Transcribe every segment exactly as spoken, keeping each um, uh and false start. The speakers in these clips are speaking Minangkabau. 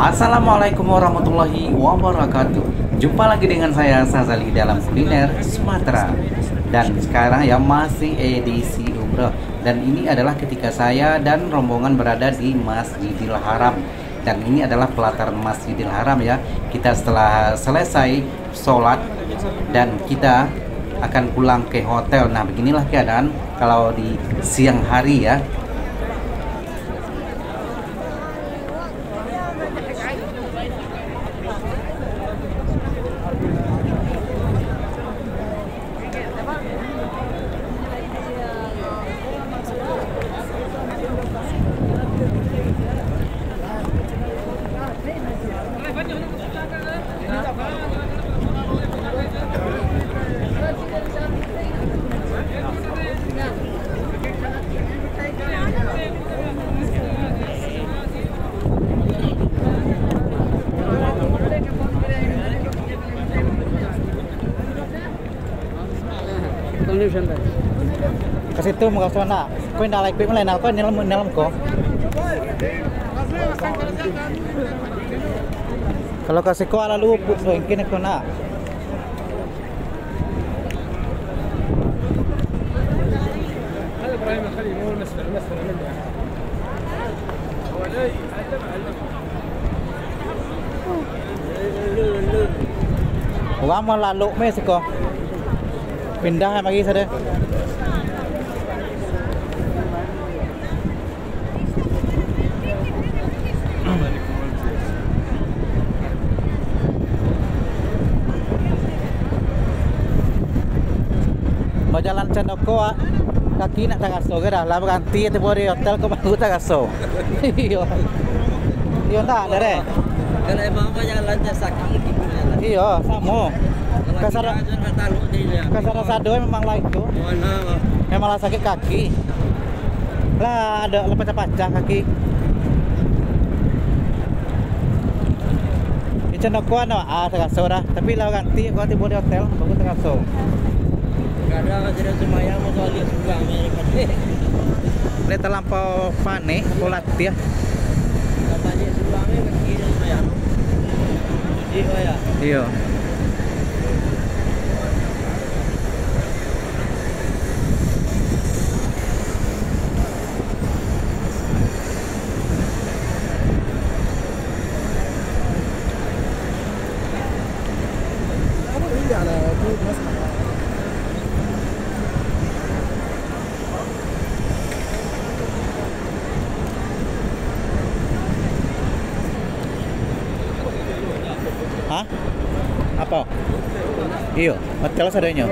Assalamualaikum warahmatullahi wabarakatuh. Jumpa lagi dengan saya, Sazali, dalam Kuliner Sumatera. Dan sekarang ya, masih edisi umroh. Dan ini adalah ketika saya dan rombongan berada di Masjidil Haram. Dan ini adalah pelataran Masjidil Haram ya. Kita setelah selesai sholat dan kita akan pulang ke hotel. Nah, beginilah keadaan kalau di siang hari ya. Ka situ maraso nak. Ko indak lai ikuik malai nak, ko dalam, dalam ko. Kalau ka siko lalu put so, engkin ko nak. Urang malalok meh siko. Pindah mari sadeh. Bajalan cando ko, ah, kaki ndak taraso ge doh, lah baranti tibo di hotel ko baru taraso. Iyo. Iyo ndak, Dek? Kalau emang bajalan tak sakit gitu jalan. Iyo, samo. Kalau kasar, tidak, jangan tak tahu deh, ya. Kasar sado memang lah itu. Mana, Bang? Memang lah sakik kaki. Lah, ado lah pacah-pacah kaki. Ican aku anu, ah, taraso dah. Tapi lah ganti, aku tibo di hotel, baru taraso. Kadang tidak sembahyang, mau balik surang, ya, dekat. Lah talampau panek, aku latiah. Kalau balik surang, ya, kaki dah sembahyang. Iya, ya. Iya. Hah? Apo? Iyo, hotel sadonyo.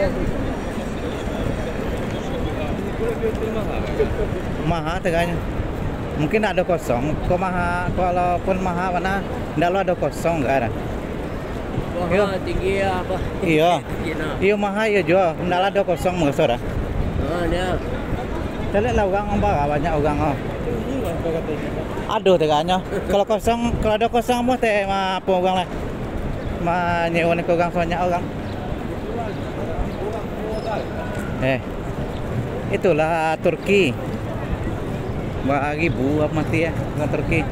Maha teganyo. Mungkin ado kosong. Ko maha, kalaupun maha bana, ndak lo ado kosong, ndak ado. Iyo. Maha tinggi ya, apa? Iyo. Tinggi, nah. Iyo, maha iyo juo. Ndak lo ado kosong, maraso dah. Ah, dia. Caliak lah urang bara, banyak urang, oh. Ado teganyo. Kalau kosong, kalau ado kosong, amuah teh, ma, apo urang lah. Manyewa ni ka urang sabanyak urang. Eh, itulah Turki. Bara ribu apo mati, eh, urang Turki.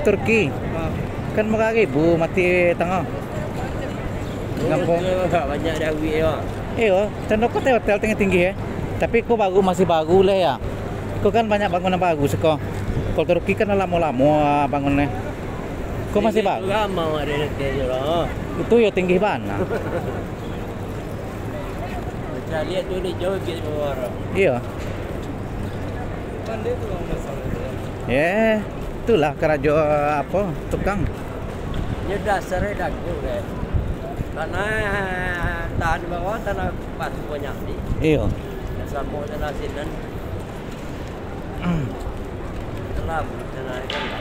Turki. Kan bara ribu mati tango. Kampuang. Agak banyak dah duit, ya. Iyo, cando ko hotel tinggi-tinggi, eh. Tapi ko baru, masih baru lah, ya. Ko kan banyak bangunan baru siko. Kalau Turki kan lamo-lamo, ah, bangunan. Ko masih baru. Tinggi tu lamo ado di hotel tu lah. Itu yo tinggi bana. Caliak tu ni jauah sikit daripada urang. Iyo. Pandai tu urang masak. Eh, itulah karajo apo, tukang. Nyo dasarnyo dagu deh. Tanah tahan di bawah, tanah batu banyak ni. Iyo. Samo tanah sinan. Dalam, dalam, dalam.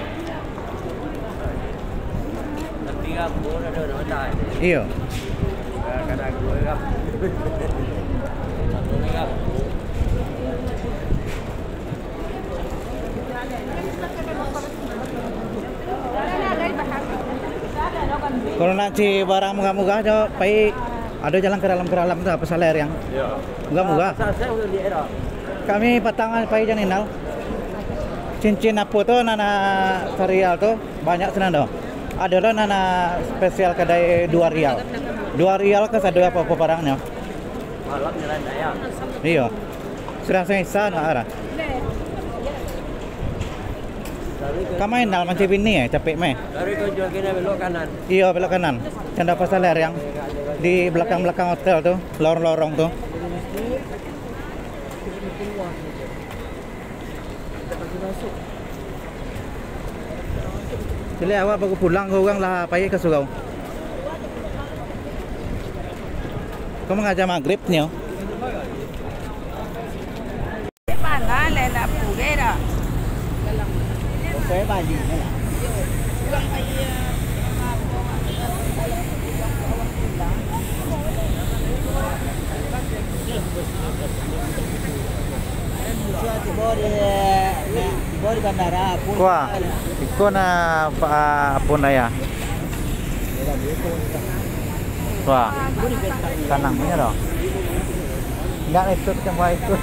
Iyo. Kalau nak cari barang murah-murah jo, pai ado jalan ka dalam, ka dalam tu, Pasar Lariang. Murah-murah. Kami patang pai jo Ninal. Cincin apo tu nan sarial tu? Banyak sinan tu. Ado lo nan spesial kadai dua rial. Dua rial ka sado apo-apo barangnyo. Iyo. Sudah sangisah nak arah. Kama Inal mancari bini eh, capek meh. Dari tu jual kena belok kanan. Iyo, belok kanan. Cando Pasar Lariang. Di belakang-belakang hotel tu, lorong-lorong tu. Caliak awak baru pulang, ko urang lah pai ka surau. Ko mangaja magrib nyo. Wah, iko na, pa-, apo naya? Wah, tanang punya doh. Indak itu, macam buah itu.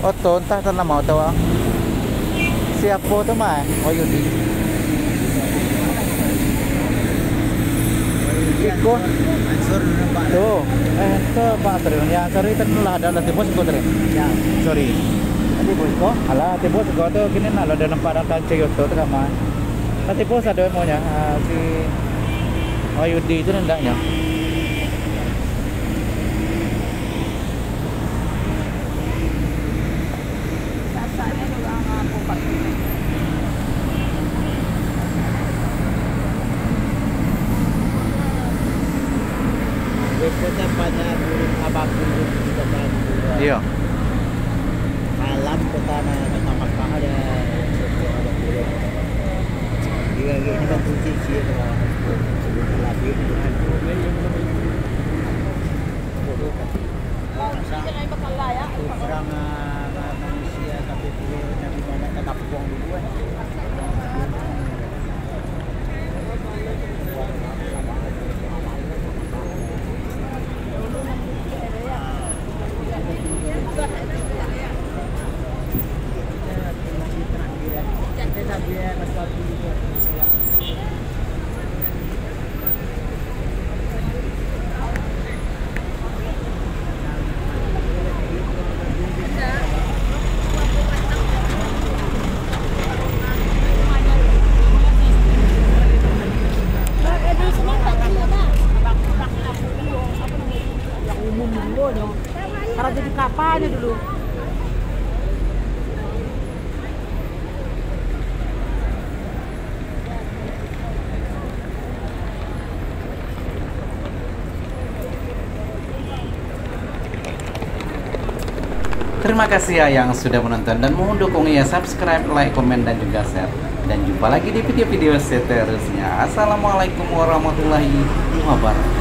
Oto, entah tu namo oto. Siapo tu, Mai? Oh, Yudi. Iko. Tu. Eh, tu Pak Tri. Ya, sorry, tu lah ado lah tibo siko tadi. Ya. Sorry. Tadi bos ko? Alah, tibo siko tu kini nak lo dalam padang kancil oto tu, Mai. Tadi bos ado maunya, ah, si Oh, Yudi tu nandaknyo. Iyo. Malam kota na, kota Makkah ada. Iya, iya, ini kan kunci sih, kalau sebelum lagi. Kurang, ah, manusia tapi dia Nabi Muhammad tak kapuang dulu, eh. Yang umum dulu nyo. Karena jadi kapalnya dulu. Terima kasih ya yang sudah menonton dan mau dukung ya, subscribe, like, komen, dan juga share. Dan jumpa lagi di video-video seterusnya. Assalamualaikum warahmatullahi wabarakatuh.